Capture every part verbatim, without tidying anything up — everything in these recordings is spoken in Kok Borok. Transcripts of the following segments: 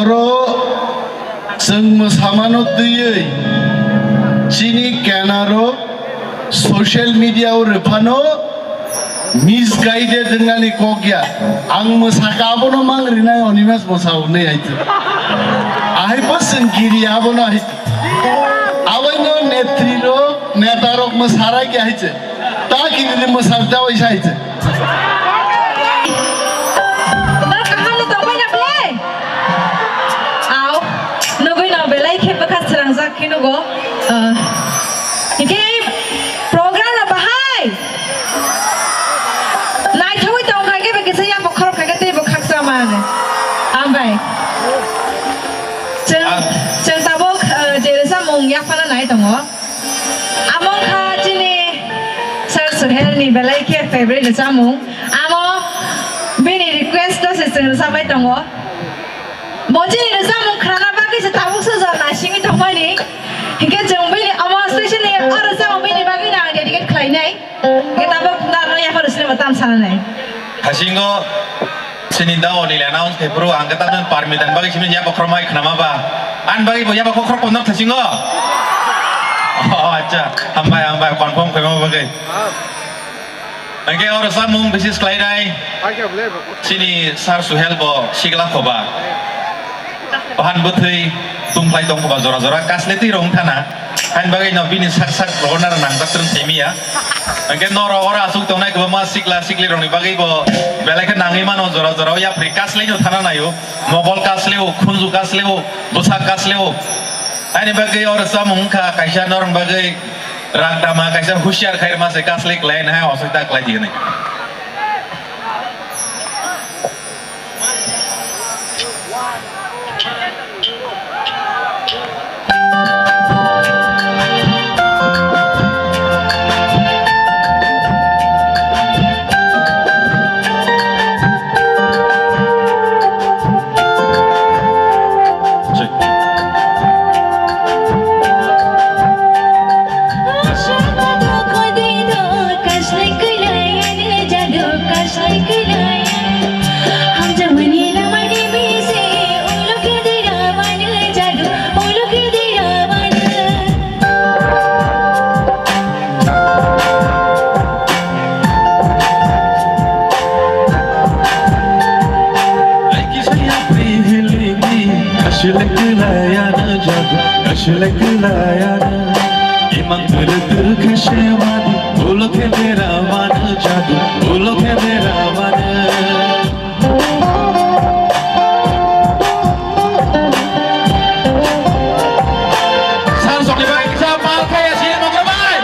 Aro chwng mwsamano twiwi chini kenaro social media o rwphano misguided wngnani kok ya. Ang mwsaka abono mang rinai Animesh mwsa hwnwi hai twi. Ahai bo chwng kiri abono hai twi. Aboino netri rok, neta rok mwsarai khe hai twi. Ta kiri mwsa jawai sai twi. Ba kaham no tongbai na ble? Au, nugui no belai khe bwkha srangjak khe nugo. Ah, hingke program no bahai naithogwi tongkha khe, kisa yapo khorok kha khe teibo khaksa mane. Ambai. Chwng, Ah. chwng tabuk, ah, je samung yaphana nai tongo. Amo wngkha chini Sir Suhel ni belai khe favorite rwchapmung. Amo bini request no se chwng rwchapbai tongo. Bo chini rwchapmung khnana bagwi se tabuk sujor naisingwi tongmani. Hinkhe chwng bini amo specially o rwchapmung bini bagwi no ang dedicate khlainai. Hinkhe tabuk nang yaphar sini bo tam sananai. Hasingo Chini da Onil announce khe phuru ang khe tamni permit ani bagwi simi yabo khorok mai khnama ba. Ani bagwi bo yabo khorok pondro thasingo. Oh, acha. Hambai, hambai, confirm khaima bagwi. Hingke oro samung bisis khlainai. Chini Sir Suhel bo sikla khoba. Bahan bwthwi tungphlai tong khoba jora jora kasle twi rong thana. Hain bagwi no bini sak sak rogo naro nangjak twrwng simi ya. Hingke noro oro aswk tongnai kwbangma sikla sikli rokni bagwi bo belai khe nangwi mano jora jora o yapri kaslai no thana naio. Mogol kasleo, khunju kasleo, bwsak kasleo. Haini bagwi oro samung wngkha kaisa norong bagwi rang tama kaisa husiar khairma se kaslai klai na hai osoi ta klai di hinwi. Asile klayana jadu, asile klayana. Imang turu turu khashemani, ulo khe dera mana jadu, ulo khe dera mana. Sir sokni bai kisa pal khaya sini mokro bai.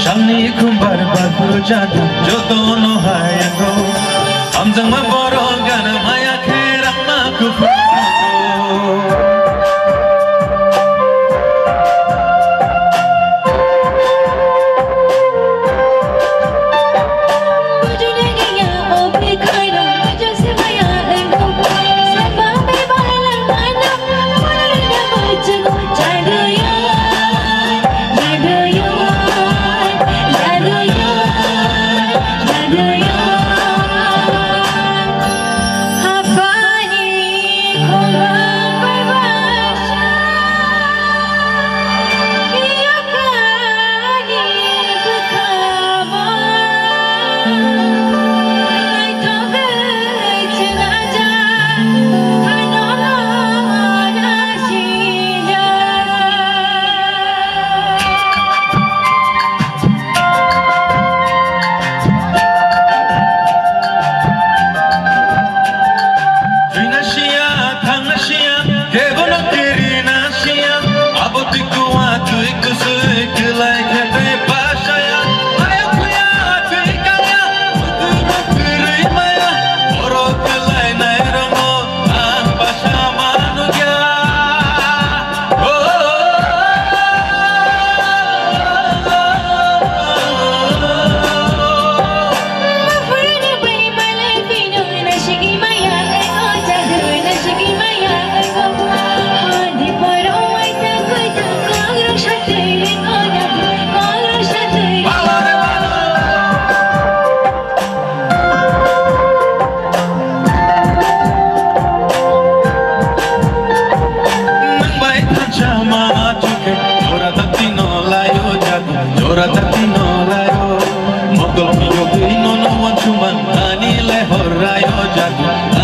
Sangni khumbar bathro jadu jotono hayango. Amjangma borok gana maya khe rangma kuphur.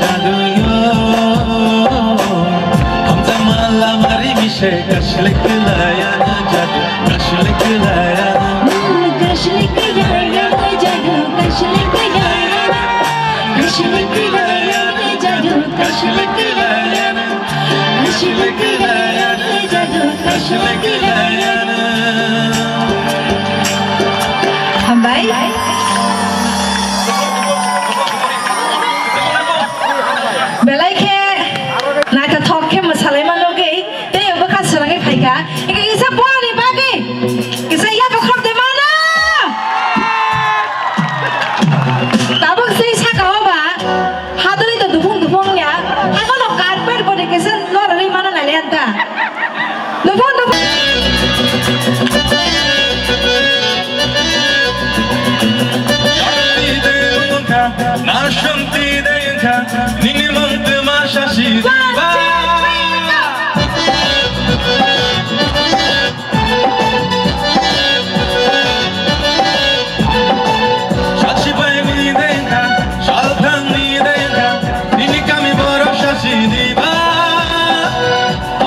jaduyo. Hamjakma lama rimwi se kaslik khlaiya jadu, kaslik khlaiya. Kaslik khlaiya jadu, kaslik khlaiya. Kaslik khlaiya jadu, kaslik khlaiya. Hambai. Belai khe naithothok khe mwsalaima nugwi tei bwkha swrangwi phaikha. Eke kisa boroni bagwi kisa yaphak khorok de mano. Tabuk se saka o ba. Hadwlwi to dufung dufung ya. Haino no carpet bo de kisa norwi mano nai le anta. Dufung dufung. Shanti de wngkha, na shanti de wngkha, nini mung twma sasi diba. Sachi bai ni dengkha, salthang ni dengkha, nini kami borok sachi diba.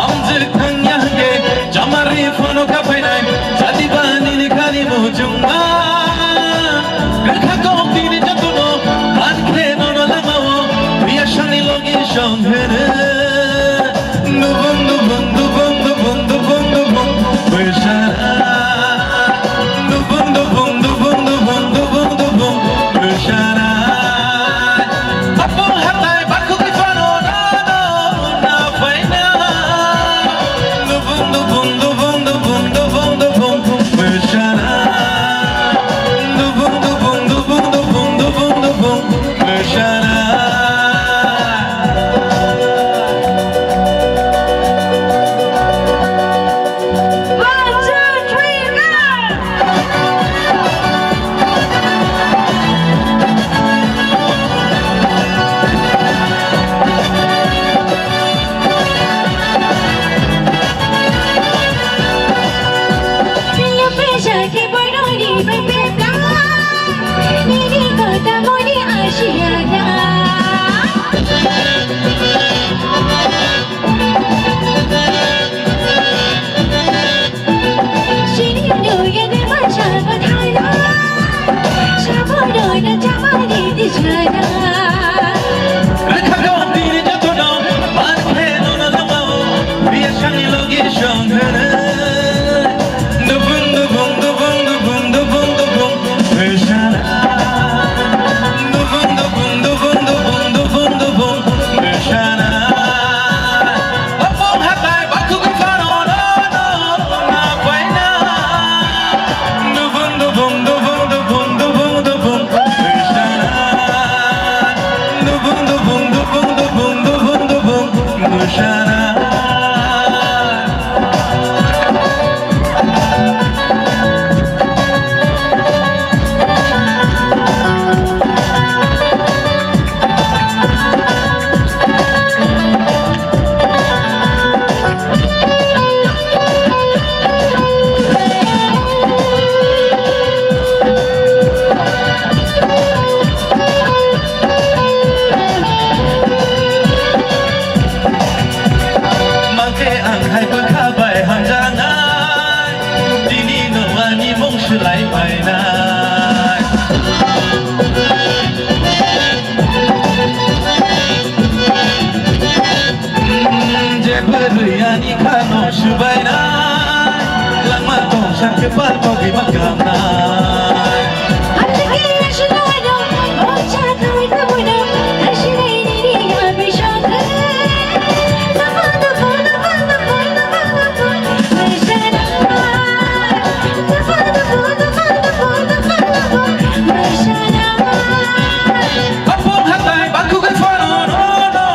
Amjwk thangya hwnkhe, chamari phono kaphainai, jati ba nini kani muchungma. Rwkha kok tini jotono, man khe nono lamao, biyasani logi song hwno. Dubung, dubung, dubung, dubung, dubung, dubung, bwsara. Dubung, dubung, dubung, dubung, dubung, dubung, bwsara. Apung hatai bakhuk phano na, na, na phaina. Dubung, dubung, dubung, dubung, dubung, dubung, bwsara. Dubung, dubung, dubung, dubung, dubung, dubung, bwsara. One, two, three, go! Mangkhe ang hai bwkha bai hamjaknai, tini no ani mung swlai phainai. Jebwrwi ani khano swbainai, langma tongsa khe pal pogwi ma kamnai. Apung hatai bakhugwi phano no no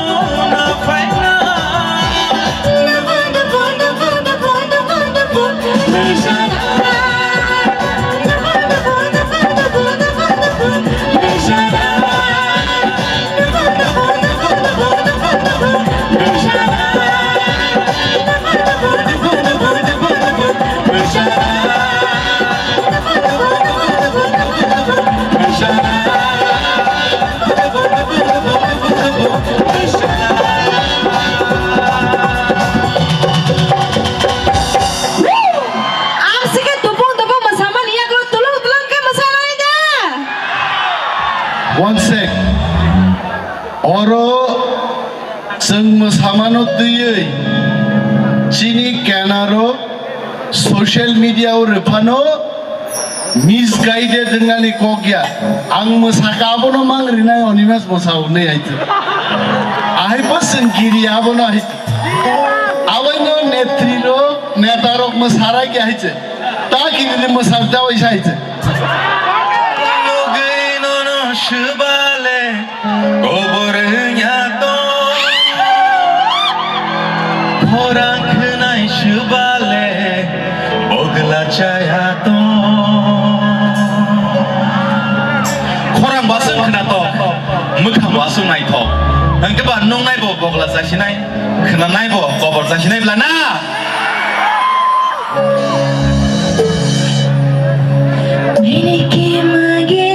na phaina. Kenaro social media o rwphano misguided wngnani kok ya. Ang mwsaka abono mang rinai Animesh mwsa wngnai hai se. Ahai bo chwng kiri abono hai se. Aboino netri rok, neta rok mwsarai ya hai se. Ta kiri ni mwsak da waisa hai se. Lugui nono swbale. Kobor wngya tong, khorang khwnai swbale, bogla chaya tong. Khorang baswk khwnatok, mwkhang baswk naithok. Hwnkhe ba nungnai bo bogla chasinai, khwnanai bo kobor chasinai bla na? मैंने के मांगे,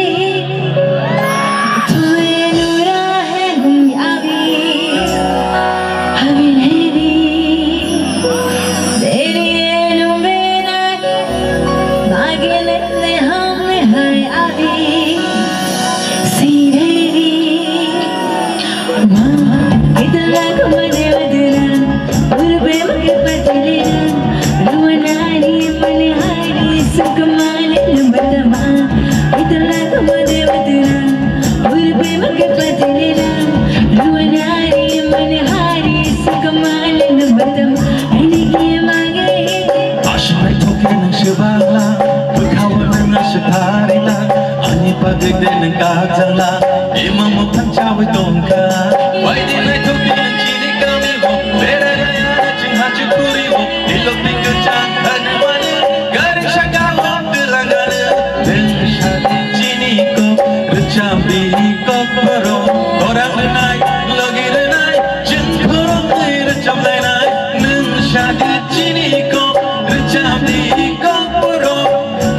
तू ये नूरा है गुम अभी, अभी नहीं भी, तेरी ये नूबे ना, मांगे लेते हम है अभी, सी नहीं भी। Aswk naithok khe nwng swbangla, bwkhao nwng aswk tharila, ani bagwi de nwng kajakla, imang muphang chawi tongkha. Waidi naithok di nwng chini kamio, berai raya chwng hachuk kurio, ilo pik chang thani mani, gari saka o twlang gani, nwng sadi chini kok, rwchap di kok borok, khorang rwnai, logi rwnai, chwng khoroknwi rwchap lainai, nwng sadi chini kok, rwchap di kok borok,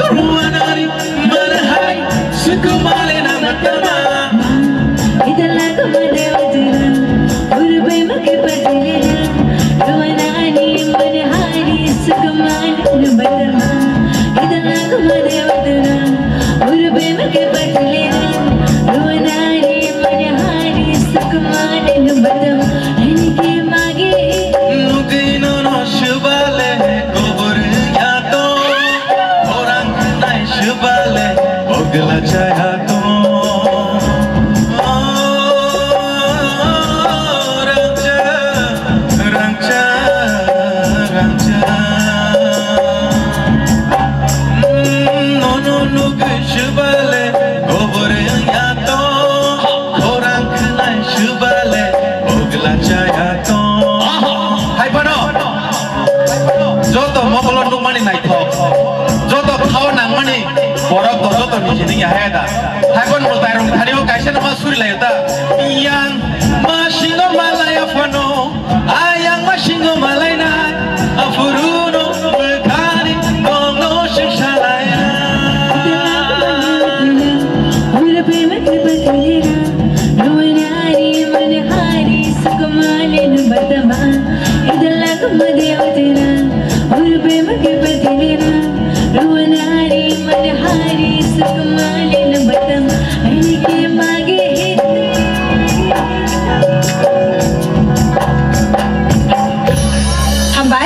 ruanani manhai, sukumale nang tama. Itala kama dewa tuna, urbe make patilena, ruanani manhai, sukumale nang tama. Itala kama dewa tuna, urbe make patilena, ruanani manhai, sukumale nang tama. Nugwi nono swbale kobor ya to, orang khnai swbale ogla chaya to. Rangcha, rangcha, rangcha. Nono nugwi swbale kobor ya to, orang khnai swbale ogla chaya to. Hai phano joto mokolo nukmani naithok, joto thao nangmani borok to joto niji nini haya da. Hai phano bo tairong thani o kaisa no ma suri layo ta. Yang ma singo malaya phano. Ayang masingo malainai, aphuru no bwkhani kongno singsalai. Ura prema ke patilera, ruanari manhari sukumale nu batama, idala kumade otena. Ura prema ke patilera, ruanari manhari sukumale